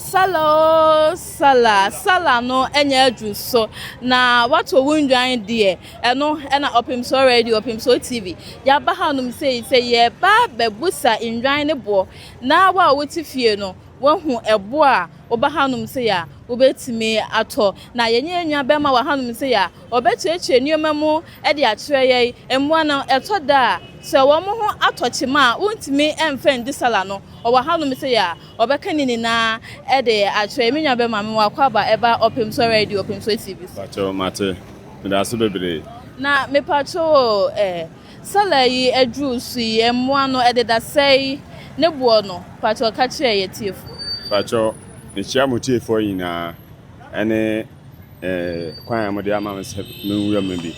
Sala oo sala, sala no anya aduru so na woatɔ wo nnwan deɛ, ɛno na Ɔpemsoɔ Radio, Ɔpemsoɔ TV, yɛaba hanom sei sɛ yɛreba abɛbusa nnwan no boɔ na wo a wote fie no woahu ɛboɔ a woba hanom sei a wobɛtumi atɔ. Na yɛne yɛn nua bɛrima wɔ hanom sei a ɔbɛkyerɛkyerɛ nneɛma mu de akyerɛ yɛn. Mmoa no ɛtɔ da a sɛ wɔn ho atɔ kyema a wontumi mfa ndi sala no, ɔwɔ hanom sei a Ɔbɛka ne nyinaa de akyerɛ. Me nua bɛma me w'akwaaba ɛba Ɔpemsoɔ Radio, Ɔpemsoɔ TV so. Pakyɛw mate. Medase bebree. Na mepakyɛw o eh, Sala yi aduru so yi, mmoa no ɛdeda sɛe, ne boɔ no, pakyɛw ka kyerɛ yɛ tiefoɔ. Pakyɛw mekyia mo tiefoɔ nyinaa ɛne eh, kwan a mode ama me sɛ menwura mu bi.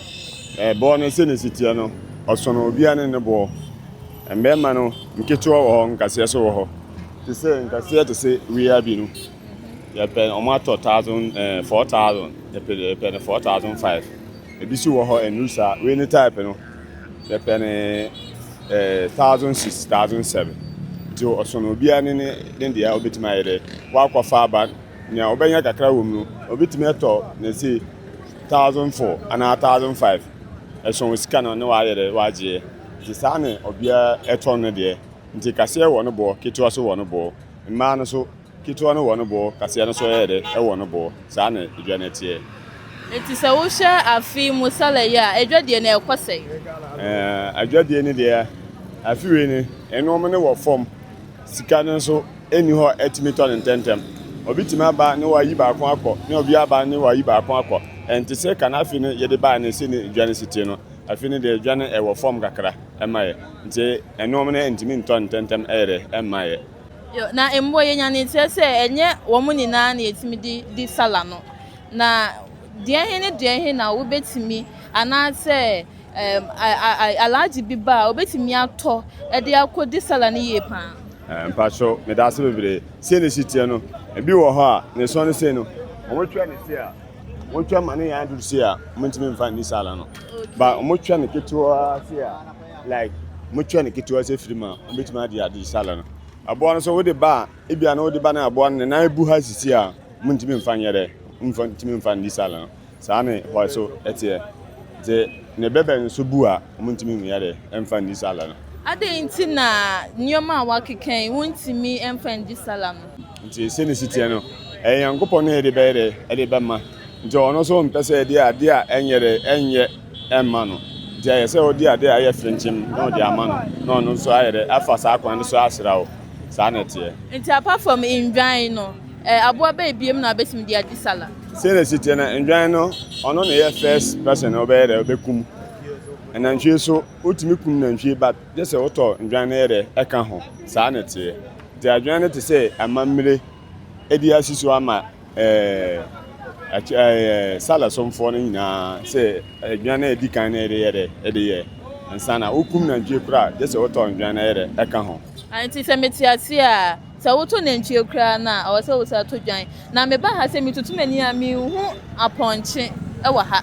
Eh, boɔ no sɛnea ɛsi teɛ no, ɔsono obiara ne ne boɔ. Mmarima no, nketewa wɔ hɔ, nkaseɛ nso wɔ hɔ. Te sɛ nkaseɛ te sɛ wia bi no, yɛpɛ wɔn atɔ thousand eh, 4,000, yɛpɛ yɛpɛ no 4,500. Ebi nso wɔ hɔ ɛnuru saa. Wei ne type no, yɛpɛ ne eh, 1,600, 1,700. Nti ɔsono obiara ne ne ne deɛ a wobɛtumi ayɛ dɛ woakɔfa aba. Nea ɔbɛnya kakra wɔ mu no, obetumi atɔ ne se 1,400 anaa 1,500. Ɛso wo sika no ne wayɛ dɛ wagyeɛ. Nti saa ne obiara ɛtɔ no deɛ. Nti kaseɛ wɔ no boɔ, ketewa so wɔ no boɔ. Mmaa no so, ketewa no wɔ no boɔ, kaseɛ no so ɛyɛ dɛ ɛwɔ no boɔ. Saa ne edwa no teɛ. Nti sɛ wohwɛ afe yi mu sala yi a, adwadie no ɛkɔ sɛn? Ɛɛ, adwadie no deɛ, afe wei no, nnoɔma no wɔ fam. Sika no nso nni hɔ a ɛtumi tɔ no ntɛmntɛm. Obi tumi aba ne wayi baako akɔ, ne obi aba ne wayi baako akɔ. Ɛnte sɛ kan afe no yɛde bae no sɛnea dwa no si te no. Afe no deɛ dwa no ɛwɔ fam kakra ɛma yɛ. Nti nnoɔma no ntumi ntɔ ntɛmntɛm ɛyɛ dɛ ɛmma yɛ. Yo, na mmoa yɛnya no nteɛ sɛ ɛnyɛ wɔn nyinaa na yɛtumi de di sala no. Na deɛn he ne deɛn he na wobɛtumi anaasɛ Alhaji bi ba a, obetumi atɔ de akɔdi sala no yie paa. Mpacho, meda ase bebree. Sei na esi teɛ no, ebi wɔ hɔ a, ne sɔn no sei no, wɔtwa ne sei a, wɔtwa ma ne yan duru sei a, wɔntumi mfa nni sala no. Ba wɔtwa ne ketewa sei a, like wɔtwa ne ketewa sɛ firi mu a, wɔbɛtumi ade adi sala no. Aboa no so wode ba a, ebi a na wode ba na aboa no ne nan bu ha sisi a, wɔntumi mfa nyɛ dɛ, wɔntumi mfa nni sala no. Saa ne hɔ so teɛ. Nti ne bɛbɛ nso bu a, wɔntumi nyɛ dɛ mfa nni sala no. Adɛn nti na nneɛma a wɔakeka yi wontumi mfa nni sala no? Nti sɛnea esi teɛ no, ɛyɛ Nyankopɔn na yɛde bɛyɛ dɛ ɛde bɛma. Nti ɔno nso ɔmpɛ sɛ yɛde adeɛ a ɛnyɛ dɛ ɛnyɛ ɛmma no. Nti ɛyɛ sɛ wode adeɛ a ɛyɛ frenkyem na ɔde ama no, na ɔno nso ayɛ dɛ afa saa kwan no so asra wo. Saa na ɛteɛ. Nti apart from ndwan no, eh, aboa bɛn biom na wobɛtumi de adi sala? Sɛnea ɛsi teɛ no, ndwan no, ɔno na ɛyɛ first person a wobɛyɛ dɛ wobɛkum. Nantwie nso, wotumi kum nantwie but gye sɛ wotɔ ndwan no yɛ dɛ ɛka ho. Saa na ɛteɛ. Nti adwan no te sɛ amammire de asi so ama ɛɛ ɛɛ sala somfoɔ no nyinaa sɛ adwan no a ɛdi kan no yɛde yɛ dɛ ɛde yɛ ansa na wokum nantwie koraa gye sɛ wotɔ ndwan no yɛ dɛ ɛka ho. Nti sɛ mete ase a, sɛ wotɔ nantwie koraa no a, ɛwɔ sɛ wosan tɔ dwan. Na meba ha sɛ metutu m'ani a, menhu apɔnkye wɔ ha.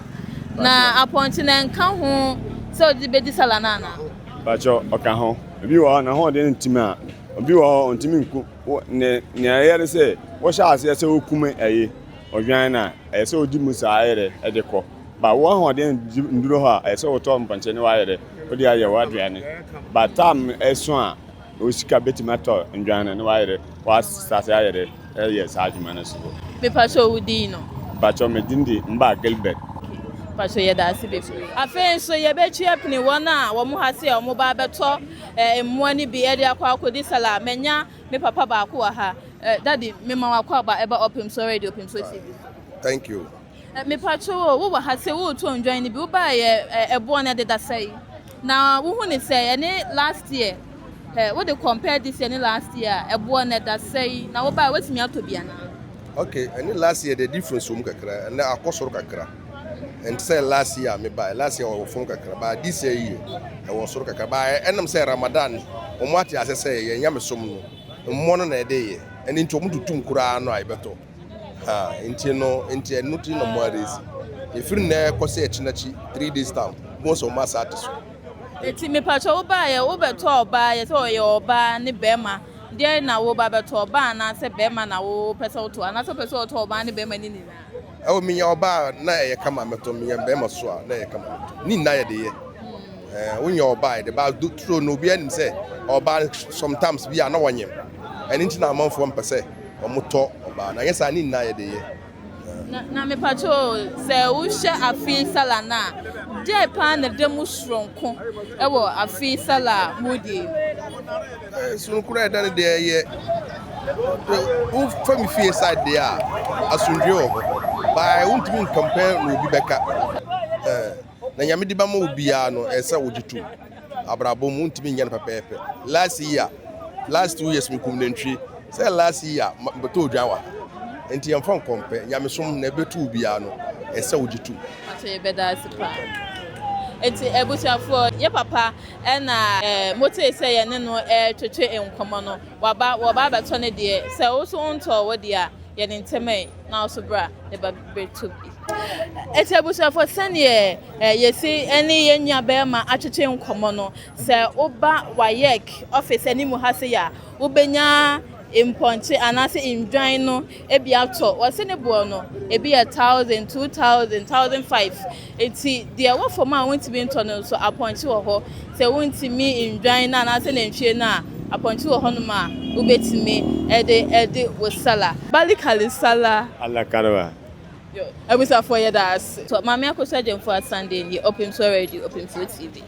Na apɔnkye no ɛnka ho sɛ wode bɛdi sala no anaa? Pakyɛ ɔka ho. Obi wɔ hɔ a n'ahoɔden ntim a, obi wɔ hɔ ɔntumi nku. Ne nea ɛyɛ ne sɛ wohyɛ aseɛ sɛ wokum ɛyi ɔdwan no a, ɛyɛ sɛ wodi mu saa yɛ dɛ ɛde kɔ. Ba wo ahoɔden nduru hɔ a, ɛyɛ sɛ wotɔ mpɔnkye ne wayɛ dɛ wode ayɛ w'aduane. Ba tam ɛso a, wo sika bɛtumi atɔ ndwan no ne wayɛ dɛ wasase ayɛ dɛ ɛyɛ saa adwuma no so. Mepakyɛw wo din no? Mepakyɛw me din de Mbah Gilbert. Mepakyɛw yɛda ase bebree. Afei nso yɛbɛtwi apini wɔn a wɔn ha sɛ wɔn ba abɛtɔ mmoa no bi de akɔ akɔdi sala. Manya me papa baako wɔ ha. Daddy, mema wo akwaaba ɛba Ɔpemsoɔ Radio, Ɔpemsoɔ TV so. Thank you. Mepakyɛw o, wowɔ ha sɛ woretɔ ndwan no bi, wobaeɛ ɛboɔ no ɛdeda sɛn? Na wohu ne sɛ ɛne last year, wode compare this year ne last year a, ɛboɔ no ɛda sɛn? Na wobaeɛ woatumi atɔ bi anaa? Okay, ɛne last year the difference wɔ mu kakra, ɛnɛ akɔ soro kakra. Ɛnte sɛ last year a mebaeɛ, last year ɔwɔ fam kakra, but this year yi ɛwɔ soro kakra. But ɛnam sɛ Ramadan, wɔn ate ase sɛ yɛn nyamesom no, mmoa no na ɛde yɛ, ɛno nti wɔn tutum koraa no a yɛbɛtɔ. Ha, nti no, nti ɛno ti na wɔn arezi. Ɛfiri nnɛ kɔsi akyinakyi, 3 days time, wɔn sɛ wɔn asa ate so. Eti mepakyɛw wobaeɛ wobɛtɔ ɔbaa yɛ sɛ ɔyɛ ɔbaa ne bɛrima. Deɛn na woreba abɛtɔ, ɔbaa anaasɛ bɛrima na wopɛ sɛ wotɔ anaasɛ wopɛ sɛ wotɔ ɔbaa ne bɛrima ne nyinaa? Ɛwɔ menya ɔbaa a na ɛyɛ kama mɛtɔ, menya bɛrima so a na ɛyɛ kama mɛtɔ. Ne nyinaa yɛde yɛ. Ɛɛ wonya ɔbaa yɛde ba turo no obiara nim sɛ ɔbaa sometimes bi a na wɔnyem. Ɛno nti na amanfoɔ mpɛ sɛ wɔtɔ ɔbaa no. Anyɛ saa ne nyinaa yɛde yɛ. Na na mepakyɛ o, sɛ wohwɛ afe sala no a, deɛ paa na ɛda mu soronko wɔ afe sala a modie yi mu? Eh, soronko na ɛda no deɛ ɛyɛ wofa me fie side deɛ a asomdwoe wɔ hɔ baa wontumi nkampɛ na obi bɛka eh, Na Nyame de bɛma wo biara no ɛsɛ sɛ wogye tom. Abrabɔ mu wontumi nyɛ no pɛpɛɛpɛ. Last year, last 2 years mekum nantwie. Sɛ last year mebɛtɔ odwan wɔ ha. Nti yɛmfa nkɔmpɛ. Nyamesom na ɛbɛto wo biara no ɛsɛ sɛ wogye tom. Pakyɛ yɛbɛda ase paa. Nti abusuafoɔ yɛ papa ɛna motee sɛ yɛne no ɛretwetwe nkɔmmɔ no waba wɔba abɛtɔ ne deɛ sɛ wo nso wontɔɔ wo deɛ a yɛ ne ntɛm ɛ na wo nso bra ne ba bɛtɔ bi. Eti abusuafo sɛdeɛ yɛsi ne yɛn nua bɛrima atwetwe nkɔmmɔ no, sɛ woba WAEC office anim ha sei a, wobɛnya mpɔnkye anaasɛ ndwan no bi atɔ. Wɔse ne boɔ no, ebi yɛ 1000, 2000, 1005. Eti deɛ ɛwɔ fam a wontumi ntɔ no nso, apɔnkye wɔ hɔ. Sɛ wontumi ndwan no anaasɛ nantwie no a, apɔnkye wɔ hɔnom a wobɛtumi de de wo sala. Balikali sala. Allah karba. Yo, abusuafoɔ yɛda ase. Maame Akosua Gyamfua Sunday nie, Ɔpemsoɔ Radio, Ɔpemsoɔ TV.